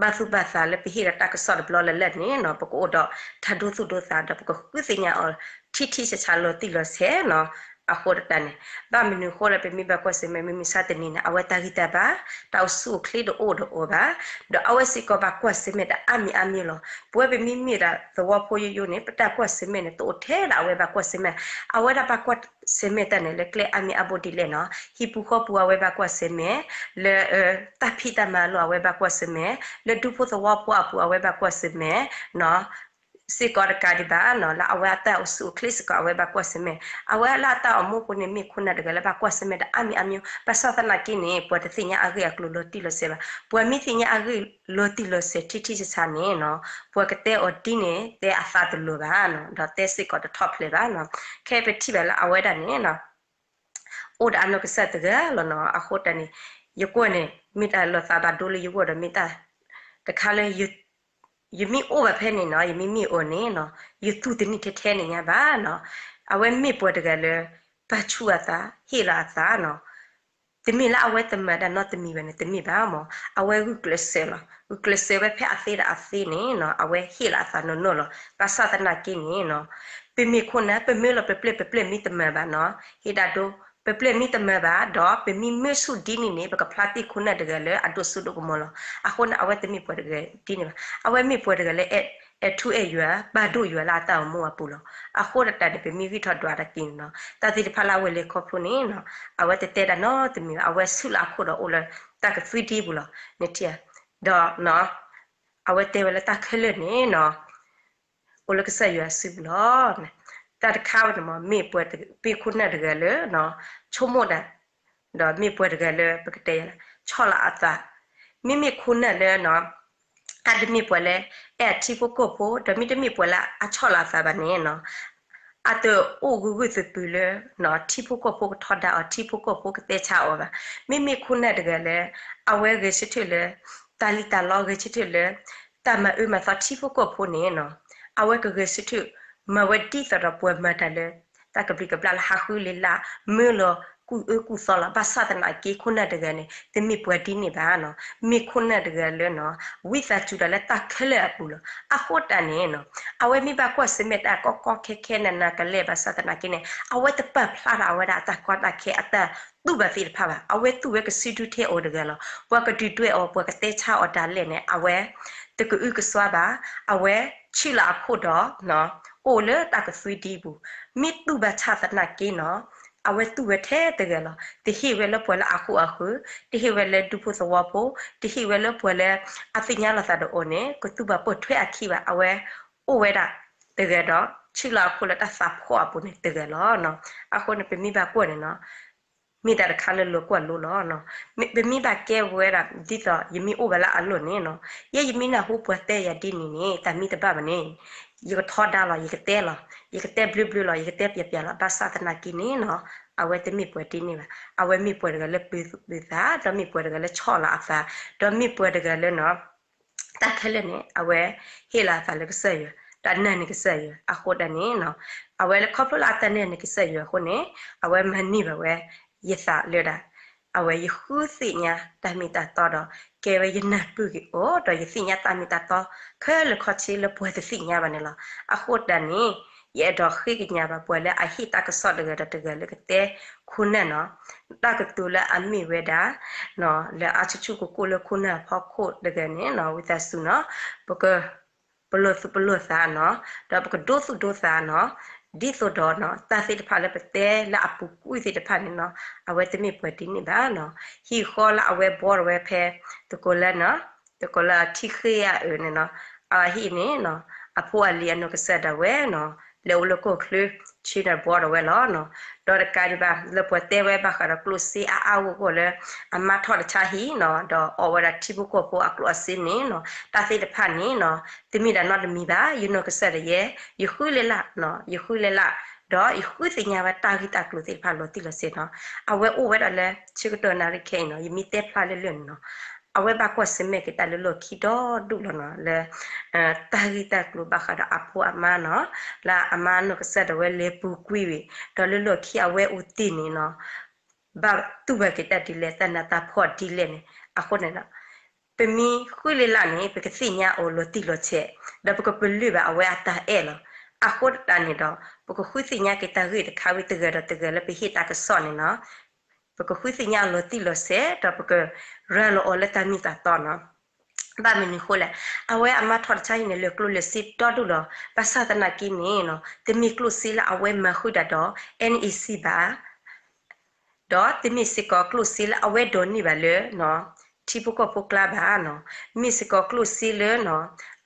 ဘၣ်သူၣ်ဘၣ်သးလၢပဟ့ၣ်ဒီးတၢ်ကစီၣ်တဘျီလၢ်လၢ်န့ၣ်နီၤ ပကအိၣ်ဒီးတၢ်ဒိသူၣ်ဒိသးဒီးပကဃုသ့ၣ်ညါအီၤ ထံထံဆးဆးလီၤတံၢ်လီၤဆဲးနီၤ. အဃိတၢ်န့ၣ် ဘၣ်မနုၤဃိလၢပမ့ၢ်ဘၣ်ကွၢ်ဆၢၣ်မဲာ် မ့မ့ၢ်ဆါတနံၤန့ၣ် အဝဲတၢ်ဂံၢ်တၢ်ဘါ တၢ်အိၣ်ဆူၣ်အိၣ်ချ့တအိၣ်ဒီးအီၤဘၣ် ဒီးအဝဲစ့ၢ်ကီးဘၣ်ကွၢ်ဆၢၣ်မဲာ်တၢ်အါမံၤအါမံၤလီၤ. ပဝဲပမ့မ့ၢ်ဒၣ်သဝီဖိယိယိန့ၣ် ပတၢ်ကွၢ်ဆၢၣ်မဲာ်န့ၣ် တအိၣ်ထဲဒၣ်အဝဲဘၣ်ကွၢ်ဆၢၣ်မဲာ် အဝဲဒၣ်ဘၣ်ကွၢ်ဆၢၣ်မဲာ်တၢ်န့ၣ် လၢကျဲအါမံၤအါဘိဒ်လဲၣ်နီၤ ဟံၣ်ပူၤဃီပူၤအဝဲဘၣ်ကွၢ်ဆၢၣ်မဲာ် လၢ တၢ်ဖံးတၢ်မၤအလီၢ်အဝဲဘၣ်ကွၢ်ဆၢၣ်မဲာ် လၢဒူဖိသဝီဖိအပူၤအဝဲဘၣ်ကွၢ်ဆၢၣ်မဲာ်နီၤ စ့ၢ်ကီးတကးဒံးဘၣ်နီၤ လၢအဝဲအတၢ်အိၣ်ဆူၣ်အိၣ်ချ့စ့ၢ်ကီးအဝဲဘၣ်ကွၢ်ဆၢၣ်မဲာ် အဝဲလၢအတၢ်အိၣ်မူအပူၤန့ၣ် မ့ၢ်ခိၣ်နၢ်တဂၤလၢဘၣ်ကွၢ်ဆၢၣ်မဲာ်တၢ်အါမံၤအါမံၤ ဘၣ်ဆၣ်သနာ်က့န့ၣ် ပှၤတသ့ၣ်ညါအဂ့ၢ်အကျိၤလီၤတံၢ်လီၤဆဲးဘၣ်. ပှၤမ့ၢ်သ့ၣ်ညါအဂ့ၢ်လီၤတံၢ်လီၤဆဲးထံထံဆးဆးန့ၣ်နီၤ ပှၤကတဲအီၤဒ်န့ၣ် တဲအသးတလိၤဘၣ်နီၤ ဒီးတဲစ့ၢ်ကီးတထီၣ်ဖျဲးဘၣ်နီၤ. ခဲအံၤပထံၣ်ဘၣ်လၢအဝဲဒၣ်န့ၣ်နီၤ အိၣ်ဒီးအနီၢ်ကစၢ်တဂၤလီၤနီၤ. အဃိတၢ်န့ၣ် ယကွၢ်န့ၣ် မ့ၢ်တၢ်လီၤသးဘၣ်ဒိလၢယဂီၢ်ဒီးမ့ၢ်တၢ်တခါလၢ ယမ့ၢ်အိၣ်ဘၣ်ဖဲန့ၣ်နီၤ ယမ့ၢ်မ့ၢ်အီၤန့ၣ်နီၤ ယသူၣ်တနံၣ်ထဲထဲန့ၣ်ညါဘၣ်နီၤ. အဝဲမ့ၢ်ပှၤတဂၤလၢ ပာ်ဆူၣ်အသး ဟ့ၣ်လီၤအသးနီၤ တမ့ၢ်လၢအဝဲတမၤတၢ်နီတမံၤဘၣ်န့ၣ် တမ့ၢ်ဘၣ်မး အဝဲဂုာ်ကျဲးစၢးလီၤ. ဂုာ်ကျဲးစၢးဝဲဖဲအသ့ဒီးအသ့န့ၣ်နီၤ အဝဲဟ့ၣ်လီၤအသးနီၢ်နီၢ်လီၤ. ဘၣ်ဆၣ်သနာ်က့န့ၣ်နီၤ ပမ့ၢ်ခိၣ်နၢ် ပမၢလီၤပပျဲၢ် ပပျဲၢ်မ့ၢ်တမၤဘၣ်နီၤ ဟ့ၣ်ဒၣ်ဒိ ပပျဲၢ်မ့ၢ်တမၤဘၣ်ဒီး ပမ့ၢ်မၢဆူၣ်ဒ်န့ၣ်န့ၣ် ပကဖျါတ့ၢ်ခိၣ်နၢ်တဂၤလၢအဒိၣ်စိဒိၣ်ကမီၤလီၤ. အဃိန့ၣ် အဝဲတမ့ၢ်ပှၤတဂၤဒ်န့ၣ်ဘၣ်. အဝဲမ့ၢ်ပှၤတဂၤလၢ အဲၣ်ထူအဲၣ်ယွၤ ပာ်ဒိၣ်ယွၤလၢအတၢ်အိၣ်မူအပူၤလီၤ. အဃိတၢ်န့ၣ် ပမ့ၢ်ဂံၢ်ထီၣ်ဒွးတၢ်က့ၤန့ၣ်နီၤ တၢ်သ့ၣ်တဖၣ်လၢအဝဲလဲၤခီဖျိန့ၣ်နီၤ အဝဲတတဲတၢ်နီတမံၤဘၣ်. အဝဲဆူၣ်လၢအခိၣ်ဒီးအိၣ်လၢတၢ်ကသွံဒံပူၤလီၤ. နထံၣ်ဧါ ဒီး အဝဲတဲဝဲလၢတၢ်ခဲလၢာ်န့ၣ်နီၤ အိၣ်လၢကစၢ်ယွၤအစုပူၤလီၤ. တၢ်တခါဝဲန့ၣ်မ့ၢ် မ့ၢ်ပှၤတပ့ၤခိၣ်နၢ်တဂၤလၢ ဆိကမိၣ်ဒၣ် ဒီးမ့ၢ်ပှၤတဂၤလၢပကတဲယၤလၢ ဆီၣ်လီၤအသး, မ့မ့ၢ်ခိၣ်နၢ်လၢ အတမ့ၢ်ပှၤလၢ အဲၣ်အထံဖိကီၢ်ဖိ ဒီးမ့တမ့ၢ်ပှၤလၢအဆီၣ်လီၤအသးဘၣ်န့ၣ် အတအိၣ်ဂုာ်ဂုာ်သုးပူၤလၢ ထံဖိကီၢ်ဖိကထီဒါအီၤ ထံဖိကီၢ်ဖိကသဲဆါအီၤဘၣ်. မ့မ့ၢ်ခိၣ်နၢ်တဂၤလၢ အဝဲဂဲၤဆၢထၢၣ်လၢ တၢ်လံၣ်တၢ်လီ ဂဲၤဆၢထၢၣ်လၢ တၢ်မၤအၢမၤသီထံဖိကီၢ်ဖိန့ၣ် အဝဲကဂဲၤဆၢထၢၣ် မၤဝဲဒ်သိးဒီးပှၤမၤတၢ်လၢ တၢ်ကဘျံးကဘျၣ်လၢဟးဃုလ့လၢ မၢလီၤကူၣ်အၢကူၣ်သီလီၤ. ဘၣ်ဆၣ်သနာ်က့ ခိၣ်နၢ်တဂၤန့ၣ် တမ့ၢ်ပှၤဒ်န့ၣ်ဘၣ်. မ့ၢ်ခိၣ်နၢ်တဂၤလၢ ဝံသးစူၤတၢ်လၢတၢ်ခဲလၢာ်အပူၤလီၤ. အဃိတၢ်န့ၣ် အဝဲမ့ၢ်ဘၣ်ကွၢ်ဆၢၣ်မဲာ်တၢ်ကီကီခဲခဲနးနးကလဲာ် ဘၣ်ဆၣ်သနာ်က့န့ၣ် အဝဲတပာ်ဖျါထီၣ်အဝဲဒၣ်အတၢ်ကီတၢ်ခဲအတၢ်တူၢ်ဘၣ်သ့ၣ်တဖၣ်ဘၣ်. အဝဲတူၢ်ဝဲကစုဒုထဲအီၤတဂၤလီၤ. ပှၤကဒုၣ်ဒွဲၣ်အီၤ ပှၤကသဲဆါအီၤဒၣ်လဲာ်န့ၣ် အဝဲတကအုကစွါဘၣ်. အဝဲဆံးလီၤအခိၣ်ဒီး အိၣ်လၢတၢ်ကသွံဒံပူၤ, မ့ၢ်တူၢ်ဘၣ်ဆၣ်သနာ်က့န့ၣ် အဝဲတူၢ်ဝဲထဲတဂၤလီၤ. တဟ့ၣ်ဝဲလၢပှၤလၢအဃိအဃၢၤ, တဟ့ၣ်ဝဲလၢဒူဖိသဝီဖိ, တဟ့ၣ်ဝဲလၢပှၤလၢအသ့ၣ်ညါလိာ်သးဒီးအီၤန့ၣ် ကတူၢ်ဘၣ်ပိာ်ထွဲအခံဘၣ်. အဝဲအိၣ်ဝဲဒၣ်တဂၤဒီး ဆံးလီၤအခိၣ်လၢတၢ်သးဖှီၣ်အပူၤန့ၣ်တဂၤလီၤ. အဃိန့ၣ် ပမ့ၢ်ဘၣ်ကွၢ်န့ၣ် မ့ၢ်တၢ်တခါလၢလိၤကွၢ်လိလီၤ. ပမ့ၢ်ဘၣ်ကဲဝဲဒၣ် ဒ်သိးယမ့ၢ်အိၣ်ဘၣ်လၢအလီၢ်န့ၣ် ယဲယမ့ၢ်နၢ်ဟူပှၤတဲယၤဒ်န့ၣ်န့ၣ် တၢ်မ့ၢ်တဘၣ်ဘၣ်န့ၣ် ယကထီဒါလီၤ, ယကတဲလီၤ, ယကတဲဘျုးဘျုးလီၤ, ယကတဲပျဲးပျဲးလီၤ. ဘၣ်ဆၣ်သနာ်က့န့ၣ် အဝဲတမ့ၢ်ပှၤဒ်န့ၣ်ဘၣ်. အဝဲမ့ၢ်ပှၤတဂၤလၢပၢၤသူၣ်ပၢၤသး, ဒီးမ့ၢ်ပှၤတဂၤလၢဆီၣ်လီၤအသး, ဒီးမ့ၢ်ပှၤတဂၤလၢ တၢ်ခဲလၢာ်န့ၣ် အဝဲဟ့ၣ်လီၤအသးလၢကစၢ်ယွၤ, တၢ်နာ်န့ၢ်ကစၢ်ယွၤ. အဃိတၢ်န့ၣ် အဝဲလၢခီဖျိလၢအတၢ်နာ်န့ၢ်ကစၢ်ယွၤအဃိန့ၣ် အဝဲမၤန့ၢ်ဘၣ်ဝဲယသးလၢဒၣ် အဝဲယဃုသ့ၣ်ညါတၢ်မ့ၢ်တၢ်တီဒီး ကဲဝဲယနၢ်ပၢၢ်က့ၤအီၤ ဒီးယသ့ၣ်ညါတၢ်မ့ၢ်တၢ်တီ ခဲလၢာ်ခဲဆ့လၢပှၤတသ့ၣ်ညါဘၣ်န့ၣ်လီၤ. အဃိတၢ်န့ၣ် ယအဲၣ်ဒိးဃ့ကညးဘၣ်ပှၤလၢအဟ့ၣ်တၢ်ကစီၣ်တဂၤဒီးတဂၤလၢကတဲခိၣ်နၢ်န့ၣ် တၢ်ကတိၤလၢအမ့ၢ်ဝဲဒၣ် လၢအဆူၣ်ဆူၣ်ကိၢ်ကိၢ်လၢခိၣ်နၢ်အဖီခိၣ်တဂၤန့ၣ် ဝံသးစူၤန့ၣ် ပက ပလီၢ်သူၣ်ပလီၢ်သးန့ၣ် ဒီးပကဒိသူၣ်ဒိသးန့ၣ် ဒ်သိးဒီး တၢ်သ့ၣ်တဖၣ်လၢပတဲလၢအပူၤကွံာ်သ့ၣ်တဖၣ်န့ၣ် အဝဲတမ့ၢ်ပှၤဒ်န့ၣ်ဘၣ်န့ၣ်. ဟံၣ်ဃီလၢအဝဲဘှီထီၣ်ဝဲဖဲ သကိးလၢ သကိးလၢထံဃ့အအၢန့ၣ် အဟံၣ်န့ၣ် အဖိအလံၤအနီၢ်ကစၢ်ဒၣ်ဝဲန့ၣ် လဲၤအိၣ်လၢကီၢ်ချၢ ဆ့ၣ်နီၤဘှီထီၣ်ဝဲလီၤ. ဒီးတကးဒံးဘၣ် လၢပှၤတဲဝဲဘၣ်ဃးဒီးကျိၣ်စ့အါအါဂီၢ်ဂီၢ်လၢ အမါထီၣ်တဆါဟံၣ်န့ၣ် ဒီးအီၣ်ဝဲဒၣ်ထံဖိကီၢ်ဖိအကျိၣ်အစ့န့ၣ် တၢ်သ့ၣ်တဖၣ်န့ၣ် တမ့ၢ်ဒၣ်နီတမံၤဘၣ်. ယနီၢ်ကစၢ်ဒၣ်ယဲ ယဃုလ့လၢ် ယဃုလ့လၢ် ဒီးယဃုသ့ၣ်ညါဝဲတၢ်ဂ့ၢ်တၢ်ကျိၤသ့ၣ်တဖၣ်လီၤတံၢ်လီၤဆဲးန့ၣ်. အဝဲအိၣ်ဝဲဒၣ်လၢဆၢကတီၢ်နၣ်ရံၣ်ခဲအံၤန့ၣ် ယမ့ၢ်တဲဖျါလၢလၢာ်န့ၣ် အဝဲဘၣ်ကွၢ်ဆၢၣ်မဲာ်က့ၤတၢ်လၢလီၢ်ခံဒီဒူၣ်လီၤန့ၣ် လၢ တၢ်ဂ့ၢ်တၢ်ကျိၤဘၣ်ဃးဒီးအဖိအမါန့ၣ် လၢအမါနီၢ်ကစၢ်ဒၣ်ဝဲလဲၤပူၤကွံာ်ဝံၤ ဒီးလၢလီၢ်ခံအဝဲအိၣ်တ့ၢ်န့ၣ် ဘၣ်တူၢ်ဘၣ်က့ၤတၢ်ဒ်လဲၣ် တၢ်နးတၢ်ဖှီၣ်ဒ်လဲၣ်န့ၣ် အဃိန့ၣ် ပမ့ၢ်ဃုလ့လၢ်န့ၣ် ပကသ့ၣ်ညါအီၤလီၤတံၢ်လီၤဆဲး ဒီးပကပလၢၢ်ဘၣ်အဝဲအတၢ်အဲၣ်လီၤ. အဃိသတးန့ၣ်ဒီး ပကဃုသ့ၣ်ညါက့ၤတၢ်ဂ့ၢ်တခါဝံၤတဂၤဒီးတဂၤလၢပဟ့ၣ်တၢ်ကစီၣ်န့ၣ်န့ၣ် ပကဃုသ့ၣ်ညါအီၤလီၤတံၢ်လီၤဆဲး ဒီးပကရၤလီၤအီၤလၢတၢ်မ့ၢ်တၢ်တီန့ၣ် ဘၣ်မနုၤအဃိလဲၣ်, အဝဲအမါထီၣ်တဆါဟံၣ်န့ၣ် လဲၤကျိၣ်လဲၤစ့ဒီဒူၣ်လီၤ. ဘၣ်ဆၣ်သနာ်က့န့ၣ် တမ့ၢ်ကျိၣ်စ့လၢအဝဲမၤဃုာ်တၢ်ဒီး NEC ဘၣ် ဒီးတမ့ၢ်စ့ၢ်ကီးကျိၣ်စ့လၢအဝဲဒိးန့ၢ်ဘၣ်လၢ ထံဖိကီၢ်ဖိကျါဘၣ်န့ၣ်, မ့ၢ်စ့ၢ်ကီးကျိၣ်စ့လၢ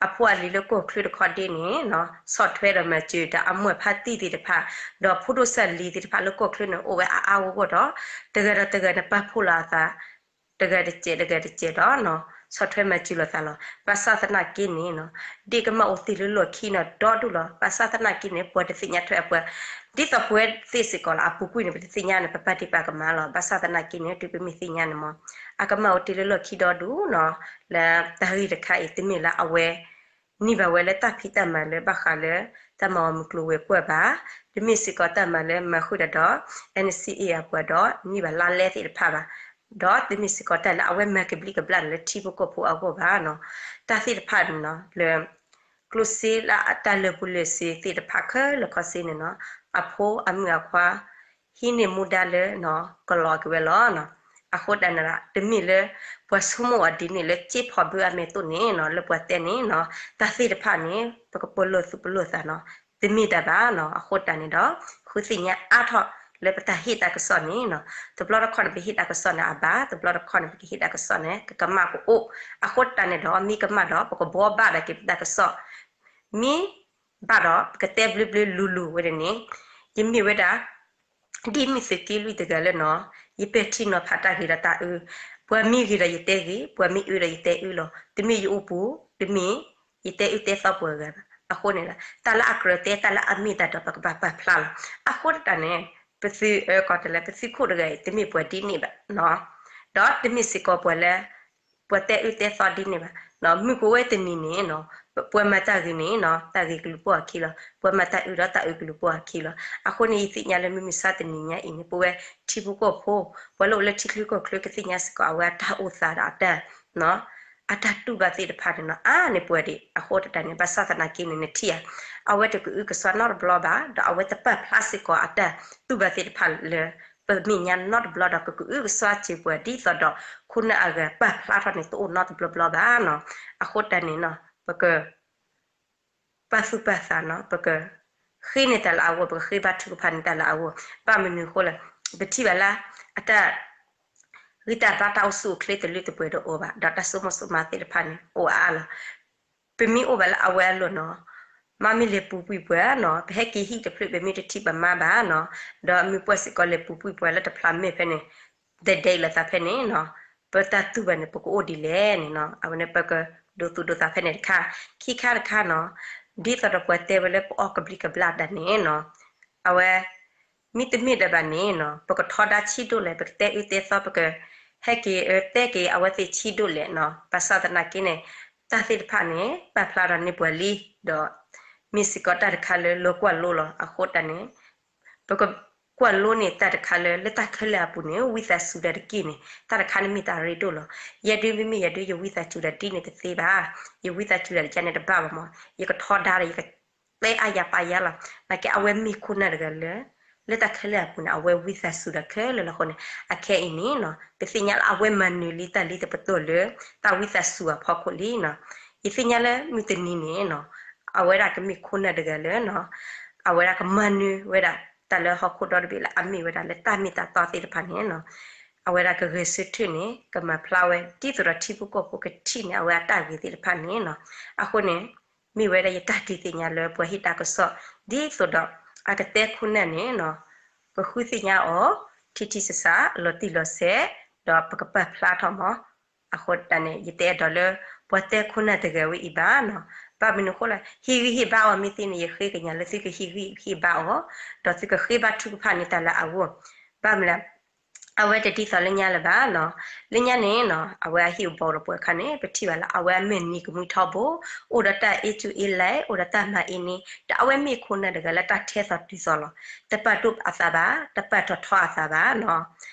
အဖိအလံၤလၢကီၢ်ချၢတခီဒ့န့ၣ် ဆီၣ်ထွဲဒီးမၤစၢၤတၢ်အမွဲၢ်ဖါတံၢ်သ့ၣ်တဖၣ်, ဒီးဖိဒိၣ်စၢ်လံၤသ့ၣ်တဖၣ်လၢကီၢ်ချၢန့ၣ် အိၣ်ဝဲအါအါဂီၢ်ဂီၢ်ဒီး တဂၤဒီးတဂၤန့ၣ် ပာ်ဖှိၣ်လီၤအသး တဂၤတစဲးတဂၤတစဲးဒီး ဆီၣ်ထွဲမၤစၢၤလိာ်သးလီၤ. ဘၣ်ဆၣ်သနာ်က့န့ၣ် ဒ့ၣ်ကမၣ်အိၣ်တ့ၢ်လၢလီၢ်ခံန့ၣ်ဒီဒူၣ်လီၤ. ဘၣ်ဆၣ်သနာ်က့န့ၣ် ပှၤတသ့ၣ်ညါထွဲအပှၤ, ဒ်သိးပဝဲသ့ၣ်စ့ၢ်ကီးလီၤ အပူၤကွံာ်န့ၣ် ပတသ့ၣ်ညါန့ၣ် ပပာ်တံၢ်ပာ်ကမၣ်လီၤ. ဘၣ်ဆၣ်သနာ်က့န့ၣ် တုၤပမ့ၢ်သ့ၣ်ညါန့ၣ်မ့ၢ် အကမၣ်အိၣ်တ့ၢ်လၢလီၢ်ခံဒီဒူၣ်န့ၣ်, လၢတၢ်ဂ့ၢ်တခါအံၤ တမ့ၢ်လၢအဝဲ န့ၢ်ဘၣ်ဝဲလၢတၢ်ဖံးတၢ်မၤလၢဘၣ်ဃးလၢ တၢ်မၤအီၤမုၢ်ကျိၤဝဲၤကွာ်ဘၣ်, တမ့ၢ်စ့ၢ်ကီးတၢ်မၤလၢမၤဃုာ်တၢ်ဒီး NCA အပှၤဒီးန့ၢ်ဘၣ်လါလဲသ့ၣ်တဖၣ်ဘၣ်, ဒီးတမ့ၢ်စ့ၢ်ကီးတၢ်လၢအဝဲမၤကဘျံးကဘျၣ်န့ၣ်လၢထံဖိကီၢ်ဖိအဂီၢ်ဘၣ်န့ၣ်, တၢ်သ့ၣ်တဖၣ်န့ၣ်လၢ ကျိၣ်စ့လၢအတၢ်လၢာ်ဘူၣ်လၢာ်စ့သ့ၣ်တဖၣ်ခဲလၢာ်ခဲဆ့န့ၣ်န့ၣ်, အဖိအမုၣ်အခွါ ဟံးန့ၢ်မူဒါလၢ ကလီၤက့ၤဝဲလီၤ. အဃိတၢ်န့ၣ်ဒီး တမ့ၢ်လၢ ပှၤဆိကမိၣ်အီၤဒ်န့ၣ်လၢစ့ဖီၣ်ဘၢအမဲာ်တိၢ်န့ၣ်န့ၣ်, လၢပှၤတဲန့ၣ်န့ၣ်, တၢ်သ့ၣ်တဖၣ်န့ၣ် ပကပလီၢ်သူၣ်ပလီၢ်သးန့ၣ်, တမ့ၢ်တၢ်ဘၣ်န့ၣ်. အဃိတၢ်န့ၣ်ဒီး ဃုသ့ၣ်ညါအါထီၣ်လၢပတၢ်ဟ့ၣ်တၢ်ကစီၣ်န့ၣ်န့ၣ်, တဘျီတခီၣ်န့ၣ် ပဟ့ၣ်တၢ်ကစီၣ်န့ၣ်အဘၣ်, တဘျီတခီၣ်န့ၣ် ပကဟ့ၣ်တၢ်ကစီၣ်န့ၣ် ကကမၣ်ကအိၣ်. အဃိတၢ်န့ၣ်ဒီး မ့ၢ်ကမၣ်ဒီး ပကဘှီဘၣ်ဒၣ်က့ၤပတၢ်ကစီၣ်, မ့ၢ် ဘၣ်ဒီး ပကတဲဘျုးဘျုးလူၤလူၤဝဲဒၣ်န့ၣ်, ယမ့ၢ်ဝဲဒၣ် ဒ်မ့ၢ်သုးက့လွံၢ်တဂၤလၢနီၤ, ယပဲာ်ထံနီၤဖးတၢ်ဂ့ၤဒီးတၢ်အၢ, ပှၤမ့ၢ်ဂ့ၤဒီးယတဲဂ့ၤ, ပှၤမ့ၢ်အၢဒီးယတဲအၢလီၤ. တမ့ၢ်ယအိၣ်ပူၤ, တမ့ၢ်ယတဲအၢတဲသီပှၤဂၤဘၣ်. အဃိန့ၣ် တၢ်လၢအကြၢးတဲ တၢ်လၢအမ့ၢ်တၢ်ဒီး ပကဘၣ်ပာ်ဖျါလီၤ. အဃိတၢ်န့ၣ် ပသုး ကီးတလဲ ပသုးခိၣ်တဂၤအံၤ တမ့ၢ်ပှၤဒ်န့ၣ်ဘၣ်, ဒီးတမ့ၢ်စ့ၢ်ကီးပှၤလၢ ပှၤတဲအၢတဲသီဒ်န့ၣ်ဘၣ်. မုၢ်ကအိၣ်ဝဲတနံၤန့ၣ်နီၤ, ပှၤမၤတၢ်ဂ့ၤန့ၣ်နီၤ တၢ်ဂ့ၤကလူၤပိာ်အခံလီၤ. ပှၤမၤတၢ်အၢဒီးတၢ်အၢကလူၤပိာ်အခံလီၤ. အဃိန့ၣ် ယသ့ၣ်ညါလၢမုၢ်မဆါတနံၤညါအံၤန့ၣ် ပဝဲထံဖိကီၢ်ဖိ ပှၤလၢအိၣ်လၢထံချၢကီၢ်ချၢ ကသ့ၣ်ညါစ့ၢ်ကီး အဝဲအတၢ်အိၣ်သးဒီးအတၢ် အတၢ်တူၢ်ဘၣ်သ့ၣ်တဖၣ်န့ၣ်နီၤ အါန့ၢ်ပှၤဒံး. အဃိတၢ်န့ၣ် ဘၣ်ဆၣ်သနာ်က့န့ၣ် နထံၣ်ဧါ, အဝဲတကအုကစွါနီတဘျီဘၣ်, ဒီးအဝဲတပာ်ဖျါစ့ၢ်ကီးအတၢ်တူၢ်ဘၣ်သ့ၣ်တဖၣ်လၢပမဲာ်ညါနီတဘျီဒီး ကကအုကစွါစ့ၢ်ပှၤဒ်သိးဒီး ခိၣ်နၢ်အဂၤပာ်ဖျါထီၣ်န့ၣ် တအိၣ်နီတဘျီဘျီဘၣ်နီၤ. အဃိတၢ်န့ၣ်နီၤ ပက ပာ်သူၣ်ပာ်သးနီၤ, ပကဃ့န့ၢ်တၢ်လၢအဂီၢ်, ပကဃ့ဘါထုကဖၣ်န့ၢ်တၢ်လၢအဂီၢ်. ဘၣ်မနုၤအဃိလဲၣ်, ပထံၣ်ဘၣ်လၢ အတၢ် ဂံၢ်တၢ်ဘါ တၢ်အိၣ်ဆူၣ်အိၣ်ချ့တလၢတပှဲၤဒီးအိၣ်ဘၣ်, ဒီးတၢ်ဆိကမိၣ်ဆိကမးသ့ၣ်တဖၣ်န့ၣ် အိၣ်အါအါလီၤ. ပမ့ၢ်အိၣ်ဘၣ်လၢအဝဲအလိၤနီၤ, မ့မ့ၢ်လဲၤပူၤကွံာ်ပှၤနီၤ, ပဟဲက့ၤဟံၣ်တဖျၢၣ် ပမ့ၢ်တထံၣ်ပမါဘၣ်နီၤ, ဒီးမ့ၢ်ပှၤစ့ၢ်ကီးလဲၤပူၤကွံာ်ပှၤလၢတဖျါမဲာ်ဖဲန့ၣ် ဒဲးဒဲးလိာ်သးဖဲန့ၣ်နီၤ, ပတၢ်တူၢ်ဘၣ်န့ၣ် ပကအိၣ်ဒ်လဲၣ်န့ၣ်နီၤ. အဝဲန့ၣ် ပကဒိးသူၣ်ဒိးသးဖဲန့ၣ်တခါ. ခံခါတခါနီၤ, ဒ်သိးဒီးပှၤတဲဝဲလၢပအီၣ်ကဘျံးကဘျၣ်တၢ်န့ၣ်နီၤ, အဝဲ မ့တမ့ၢ်ဒီးဘၣ်န့ၣ်နီၤ, ပကထီဒါဆံးဒိၣ်လဲၣ်, ပကတဲအၢတဲသီ, ပကဟဲက့ၤ တဲက့ၤအဝဲသ့ၣ်ဆံးဒိၣ်လဲၣ်နီၤ. ဘၣ်ဆၣ်သနာ်က့န့ၣ် တၢ်သ့ၣ်တဖၣ်န့ၣ် ပာ်ဖျါထီၣ်န့ၢ်ပှၤလံ, ဒီးမ့ၢ်စ့ၢ်ကီးတၢ်တခါလၢလီၤကွၢ်လိလီၤ. အဃိတၢ်န့ၣ် ပကကွၢ်လိန့ၢ်တၢ်တခါလၢ လၢတၢ်ခဲလၢာ်အပူၤန့ၣ် ဝံသးစူၤတၢ်တက့ၢ်န့ၣ် တၢ်တခါန့ၣ်မ့ၢ်တၢ်ရ့ဒိၣ်လီၤ. ယဲဒုးမ့မ့ၢ်ယဲဒုး ယဝံသးစူၤတၢ်ဒ်န့ၣ်တသ့ဘၣ်, ယဝံသးစူၤတၢ်တက့ၢ်န့ၣ်တဘၣ်ဘၣ်မး, ယကထီဒါဒီး ယကတဲအါယၤပာ်ယၤလီၤ. နာ်က့အဝဲမ့ၢ်ခိၣ်နၢ်တဂၤလၢ လၢတၢ်ခဲလၢာ်အပူၤန့ၣ် အဝဲဝံသးစူၤတၢ်ခဲလၢာ်လီၤ. အဃိန့ၣ် အခဲအံၤန့ၣ်နီၤ ပသ့ၣ်ညါလၢအဝဲမၤနၢၤလံတၢ်လံတပတီၢ်လၢ တၢ်ဝံသးစူၤအဖီခိၣ်လံနီၤ. ယသ့ၣ်ညါလၢမုၢ်တနံၤန့ၣ်နီၤ အဝဲဒၣ်ကမ့ၢ်ခိၣ်နၢ်တဂၤလၢနီၤ အဝဲဒၣ်ကမၤနၢၤဝဲဒၣ် တၢ်လၢဟီၣ်ခိၣ်ဒီတဘ့ၣ်လၢအမ့ၢ်ဝဲဒၣ်လၢတၢ်မ့ၢ်တၢ်တီသ့ၣ်တဖၣ်န့ၣ်နီၤ အဝဲဒၣ်ကဂဲၤဆၢထၢၣ်န့ၣ် ကမၤဖျါဝဲ ဒ်သိးဒီးထံဖိကီၢ်ဖိကထံၣ်န့ၢ် အဝဲအတၢ်ဂ့ၤသ့ၣ်တဖၣ်န့ၣ်နီၤ. အဃိန့ၣ် မ့ၢ်ဝဲဒၣ်ယတၢ်ဒုးသ့ၣ်ညါလၢပှၤဟ့ၣ်တၢ်ကစီၣ် ဒ်သိးဒီး အကတဲခိၣ်နၢ်န့ၣ်နီၤ ကဃုသ့ၣ်ညါအီၤ ထံထံဆးဆး လီၤတံၢ်လီၤဆဲး ဒီးပကပာ်ဖျါထီၣ်မး အဃိတၢ်န့ၣ် ယတအဲၣ်ဒိးလၢ ပှၤတဲခိၣ်နၢ်တဂၤဝဲအံၤဘၣ်နီၤ. ဘၣ်မနုၤအဃိလဲၣ် ဟ့ၣ်ဂံၢ်ဟ့ၣ်ဘါအီၤမ့ၢ်သ့န့ၣ် ယဃ့ကညးလၢသုကဟ့ၣ်ဂံၢ်ဟ့ၣ်ဘါအီၤ ဒီးသုကဃ့ဘါထုကဖၣ်န့ၢ်တၢ်လၢအဂီၢ်. ဘၣ်မနုၤလဲၣ် အဝဲတဒ်သိးလၢညါလၢၤဘၣ်နီၤ. လၢညါန့ၣ်နီၤ အဝဲအဟ့ၣ်အဘီဒီးပှၤအခါန့ၣ် ပထံၣ်ဘၣ်လၢအဝဲအမ့ၢ်နံၤကမှံထီဘိ, အိၣ်ဒီးတၢ်အ့ၣ်ကူအ့ၣ်လဲၣ်, အိၣ်ဒီးတၢ်မၤအ့န့ၣ်, ဒီးအဝဲမ့ၢ်ခိၣ်နၢ်တဂၤလၢတၢ်ထဲသိးတုၤသိးလီၤ. တပာ်ဒိၣ်အသးဘၣ်, တပာ်ထီၣ်ထီအသးဘၣ်နီၤ.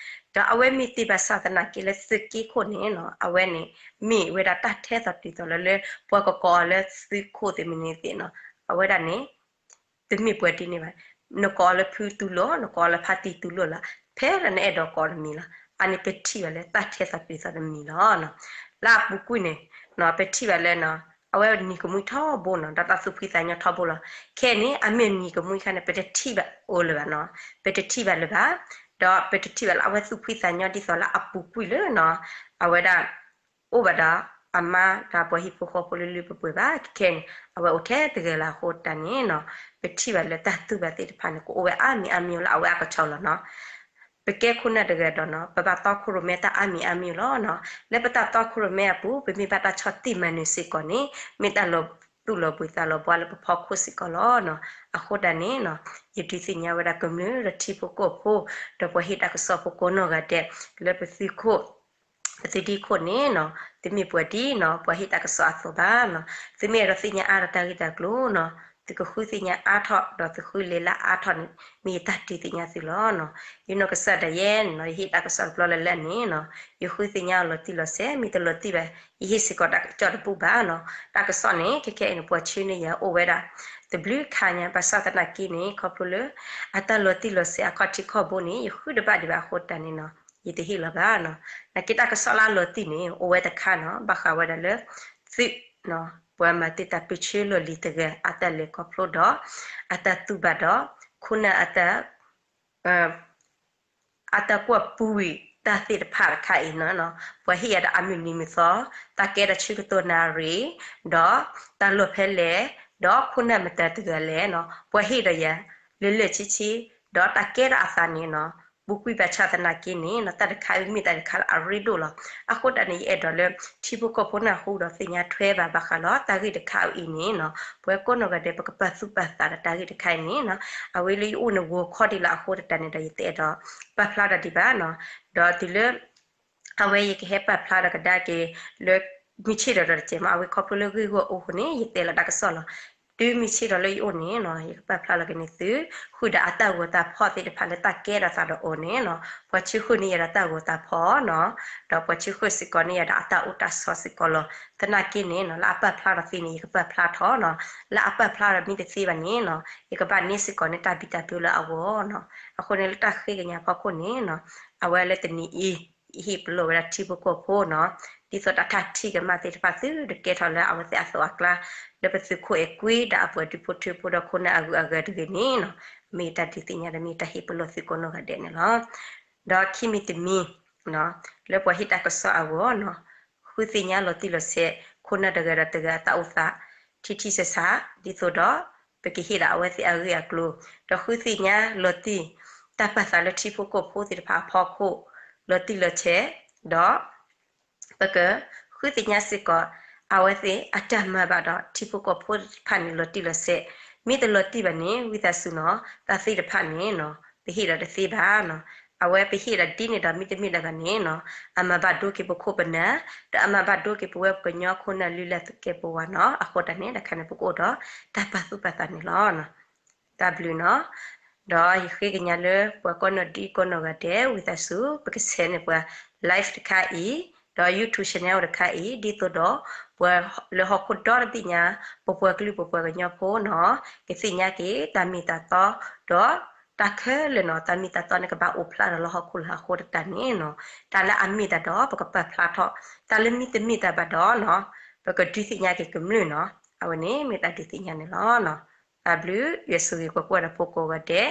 ဒီးအဝဲမ့ၢ်တ့ၢ်ဘၣ်ဆၣ်သနာ်က့လၢသုးက့ခိၣ်န့ၣ်နီၤ အဝဲန့ၣ် မ့ၢ်ဝဲဒၣ်တၢ်ထဲသိးတုၤသိးလီၤလၢ ပှၤကကိးအီၤလၢသုးခိၣ်သ့ၣ်မနုၤသ့ၣ်နီၤ အဝဲဒၣ်န့ၣ် တမ့ၢ်ပှၤဒ်န့ၣ်ဘၣ်. နကိးအီၤလၢဖုတူၢ်လိာ်, နကိးအီၤလၢဖါတံၢ်တူၢ်လိာ်လီၤ, ဖဲလၢနအဲၣ်ဒိးကိးနမံၤလီၤ. အန့ၣ်ပထံၣ်ဘၣ်လၢတၢ်ထဲသိးတုၤသိးနမံၤလီၤ. လၢအပူၤကွံာ်န့ၣ် ပထံၣ်ဘၣ်လၢ အဝဲနံၤကမှံထီဘိနီၤ ဒီးတၢ်သူၣ်ဖှံသးညီထီဘိလီၤ. ခဲအံၤန့ၣ် အမ့ၢ်နံၤကမှံခါန့ၣ် ပတထံၣ်ဘၣ်အိၣ်လၢၤဘၣ်နီၤ, ပတထံၣ်ဘၣ်လၢၤဘၣ်. ဒီးပတထံၣ်ဘၣ်လၢအဝဲသူၣ်ဖှံသးညီဒ်သိးလၢအပူၤကွံာ်လၢနီၤ အဝဲဒၣ် အိၣ်ဘၣ်ဒီးအမါဒီးပှၤဟံၣ်ဖိဃီဖိလၢလၢပှဲၤပှဲၤဘၣ်. ခဲခဲအံၤန့ၣ် အဝဲအိၣ်ထဲတဂၤလၢအဃိတၢ်န့ၣ်နီၤ ပထံၣ်ဘၣ်လၢတၢ်တူၢ်ဘၣ်သ့ၣ်တဖၣ်န့ၣ် ကအိၣ်ဝဲအါမံၤအါမံၤလၢအဝဲအကဆီလီၤနီၤ. ပကဲခိၣ်နၢ်တဂၤဒီးနီၤ ပဘၣ်တီခိၣ်ရိၣ်မဲတၢ်အါမံၤအါမံၤလီၤနီၤ. လၢပတၢ်တီခိၣ်ရိၣ်မဲအပူၤ ပမ့ၢ်ဘၣ်တၢ်ဆီၣ်တံၢ်မၤနၢၤစ့ၢ်ကီးန့ၣ် မ့ၢ်တၢ်လီၤသူၣ်လီၤဘှံးသးလီၤဘှါလၢပဖီခိၣ်စ့ၢ်ကီးလီၤနီၤ. အဃိတၢ်န့ၣ်နီၤ ယဒုးသ့ၣ်ညါဝဲဒၣ်ကမျၢၢ်ဒီးထံဖိကီၢ်ဖိ ဒီးပှၤဟ့ၣ်တၢ်ကစီၣ်ဖိကိးနီၢ်ဂၤဒဲး လၢပသုးခိၣ် ပသုးဒ့ခိၣ်န့ၣ်နီၤ တမ့ၢ်ပှၤဒ်နီၤ ပှၤဟ့ၣ်တၢ်ကစီၣ်အသိးဘၣ်နီၤ. သုမ့ၢ်အဲၣ်ဒိးသ့ၣ်ညါအါထီၣ်တၢ်ဂ့ၢ်တၢ်ကျိၤနီၤ သုကဃုသ့ၣ်ညါအါထီၣ် ဒီးသုဃုလဲၤလၢအါထီၣ်န့ၣ် မ့ၢ်ယတၢ်ဒုးသ့ၣ်ညါသုလီၤနီၤ. ယနီၢ်ကစၢ်ဒၣ်ယဲန့ၣ်နီၤ ယဟ့ၣ်တၢ်ကစီၣ်တဘျီလၢ်လၢ်န့ၣ်နီၤ ယဃုသ့ၣ်ညါအီၤလီၤတံၢ်လီၤဆဲး မ့ၢ်တလီၤတံၢ်ဘၣ် ယဟ့ၣ်စ့ၢ်ကီးတၢ်ကစီၣ်တဘူၣ်ဘၣ်နီၤ. တၢ်ကစီၣ်န့ၣ် ခဲခဲအံၤန့ၣ် ပှၤဆှၢန့ၢ်ယၤအိၣ်ဝဲဒၣ် တဘျုးခါညါ ဘၣ်ဆၣ်သနာ်က့န့ၣ် ခီဖျိလၢ အတၢ်လီၤတံၢ်လီၤဆဲးအခီၣ်ထံးခီၣ်ဘိန့ၣ် ယဃုတဘၣ်ဒံးဘၣ်အဃိတၢ်န့ၣ်နီၤ ယတဟ့ၣ်လီၤဘၣ်နီၤ. နာ်က့တၢ်ကစီၣ်လၢအလီၤတံၢ်န့ၣ် အိၣ်ဝဲတခါနီၤ ဘၣ်ဃးဝဲဒၣ်လၢ သုး ပှၤမၤတ့ၢ်တၢ်ပၢၢ်ဆၢလီၢ်လံၤတဂၤ အတၢ်လဲၤခီဖျိဒီး အတၢ်တူၢ်ဘၣ်ဒီး ခိၣ်နၢ်အတၢ် အတၢ်ကွၢ်ပူၤဝံၤတၢ်သ့ၣ်တဖၣ်တခါအံၤနီၤ ပှၤဟ့ၣ်ယၤဒီးအမုၢ်နံၤမုၢ်သီ တၢ်ကဲထီၣ်ဆၢကတီၢ်နၣ်ရံၣ် ဒီးတၢ်လီၢ်ဖဲလဲၣ် ဒီးခိၣ်နၢ်မတၤတဂၤလဲၣ်နီၤ ပှၤဟ့ၣ်ဒီးယၤ လၢလၢာ်ဆ့ဆ့, ဒီးတၢ်ကဲထီၣ်အသးန့ၣ်နီၤ ဘူးကွံာ်ဘၣ်ဆၣ်သနာ်က့န့ၣ်နီၤ တၢ်တခါအံၤမ့ၢ်တၢ်တခါလၢအရ့ဒိၣ်လီၤ. အဃိတၢ်န့ၣ် ယအဲၣ်ဒိးလၢ ထံဖိကီၢ်ဖိနၢ်ဟူဒီးသ့ၣ်ညါထွဲဘၣ်ဘၣ်ဃးလီၤ တၢ်ဂ့ၢ်တခါအံၤန့ၣ်နီၤ ပှၤကိးနီၢ်ဂၤဒဲး ပကပာ်သူၣ်ပာ်သးဒီးတၢ်ဂ့ၢ်တခါအံၤန့ၣ်နီၤ အဝဲလၢယအိၣ်န့ၣ်ဂီၤခီဒံးလၢအဃိတၢ်န့ၣ်ဒီး ယတအဲၣ်ဒိးပာ်ဖျါတၢ်ဒံးဘၣ်နီၤ. ဒီးတုၤလၢ အဝဲယကဟဲပာ်ဖျါဒီးကဒါက့ၤလၢ မုၢ်ဆ့ၣ်ဒီးဒီးတစဲးမး အဝဲခီဖျိလၢဂ့ၢ်ဂီၢ်အူဃိန့ၣ် ယတဲလီၤတၢ်ကစီၣ်လီၤ. တုၤမုၢ်ဆ့ၣ်ဒီးလၢယအိၣ်န့ၣ်နီၤ ယကပာ်ဖျါလီၤက့ၤန့ၢ်သု ဃုာ်ဒီးအတၢ်ဂီၤတၢ်ဖီၣ်သ့ၣ်တဖၣ်လၢတၢ်ကဲထီၣ်သးဒီးအီၤန့ၣ်နီၤ ပှၤဆံဃုာ်န့ၢ်ယၤဒီးတၢ်ဂီၤတၢ်ဖီၣ်နီၤ ဒီးပှၤဆံဃုာ်စ့ၢ်ကီးန့ၢ်ယၤဒီးအတၢ်အိၣ်တၢ်ဆိးစ့ၢ်ကီးလီၤ. သနာ်က့န့ၣ်နီၤ လၢအပာ်ဖျါထီၣ်သ့န့ၣ် ယကပာ်ဖျါထီၣ်နီၤ လၢအပာ်ဖျါထီၣ်မ့ၢ်တသ့ဘၣ်န့ၣ်နီၤ ယကဘၣ်န့ၢ်စ့ၢ်ကီးန့ၢ်တၢ်ဘံၣ်တၢ်ဘၢလၢအဂီၢ်နီၤ. အဃိန့ၣ်လၢတၢ်ဃ့ကညးဖီခိၣ်န့ၣ်နီၤ အဝဲလၢတနံၤအံၤ ယဟ့ၣ်ပလီၢ်ဝဲဒၣ်ထံဖိကီၢ်ဖိနီၤ ဒ်သိးတၢ်ထံၣ်ကမၣ်သ့ၣ်တဖၣ်သုတကဲထီၣ်လၢအဝဲသ့ၣ်အသိးအကျါ လၢပသုးခိၣ်အဲၤကွံဒီးအပှၤဒူဖိထၢဖိဒီးခိၣ်နၢ်အဂုၤအဂၤတဂ့ၤန့ၣ်နီၤ မ့ၢ်တၢ်ဒုးသ့ၣ်ညါဒီးမ့ၢ်တၢ်ဟ့ၣ်ပလီၢ်သုကိးနီၢ်ဂၤဒဲးန့ၣ်လီၤ. ဒီးခံမံၤတမံၤ လၢပှၤဟ့ၣ်တၢ်ကစီၣ်အဂီၢ်နီၤ ဃုသ့ၣ်ညါလီၤတံၢ်လီၤဆဲး ခိၣ်နၢ်တဂၤဒီးတဂၤအတၢ်အိၣ်သး ထံထံဆးဆး ဒ်သိးဒီး ပကဟ့ၣ်ဒီးအဝဲသ့ၣ်အဂ့ၢ်အကျိၤ ဒီးဃုသ့ၣ်ညါလီၤတံၢ် တၢ်ပာ်သးလၢထံဖိကီၢ်ဖိသ့ၣ်တဖၣ်အဖီခိၣ် လီၤတံၢ်လီၤဆဲး ဒီး ပကဃုသ့ၣ်ညါစ့ၢ်ကီး အဝဲသ့ၣ်အတၢ်မၤဘၣ်ဒီးထံဖိကီၢ်ဖိသ့ၣ်တဖၣ်န့ၣ် လီၤတံၢ်လီၤဆဲး, မ့ၢ်တလီၤတံၢ်ဘၣ်န့ၣ် ဝံသးစူၤနီၤ တၢ်သ့ၣ်တဖၣ်န့ၣ်နီၤ ပဟ့ၣ်ဒီးတသ့ဘၣ်နီၤ. အဝဲပဟ့ၣ်ဒီးဒ်န့ၣ်ဒီးမ့တမ့ၢ်ဒၣ်ဘၣ်န့ၣ်နီၤ အမၤဘၣ်ဒိက့ၤပခိၣ်ပနၢ် ဒီးအမၤဘၣ်ဒိက့ၤပဝဲပကညီခိၣ်နၢ်လုၢ်လၢ်သကဲာ်ပဝးနီၤ. အဃိတၢ်န့ၣ် တခါန့ၣ် ပကအိၣ်ဒီးတၢ်ပာ်သူၣ်ပာ်သးန့ၣ်လီၤ. တၢ်ဘျုးနီၤ. ဒီးယဃ့ကညးလၢပှၤကိးနီၢ်ဒဲးကိးနီၢ်ဂၤဒဲး ဝံသးစူၤ ပကဆဲးန့ၢ်ပှၤ live တခါအံၤ, ဒီး YouTube channel တခါအံၤ ဒ်သိးဒီး ပှၤလၢဟီၣ်ခိၣ်ဒီတဘ့ၣ်ညါ ပပှၤကလုာ်ပပှၤကညီဖိနီၤ ကသ့ၣ်ညါက့ၤတၢ်မ့ၢ်တၢ်တီ ဒီးတၢ်ခဲလၢာ်နီၤ တၢ်မ့ၢ်တၢ်တီန့ၣ် ကဘၣ်အိၣ်ဖျါဒီးလၢဟီၣ်ခိၣ်လၢအဃိတၢ်န့ၣ်နီၤ တၢ်လၢအမ့ၢ်တၢ်ဒီးပကပာ်ဖျါထီၣ်, တၢ်လၢမ့တမ့ၢ်တၢ်ဘၣ်ဒီးနီၤ ပကဒုးသ့ၣ်ညါက့ၤကမျၢၢ်နီၤ. အဝဲန့ၣ်မ့ၢ်တၢ်ဒုးသ့ၣ်ညါန့ၣ်လီၤ. တၢ်ဘျုး ယွၤဆိၣ်ဂ့ၤကွၢ်ကွၢ်ဒီးဖိကိးဂၤဒဲး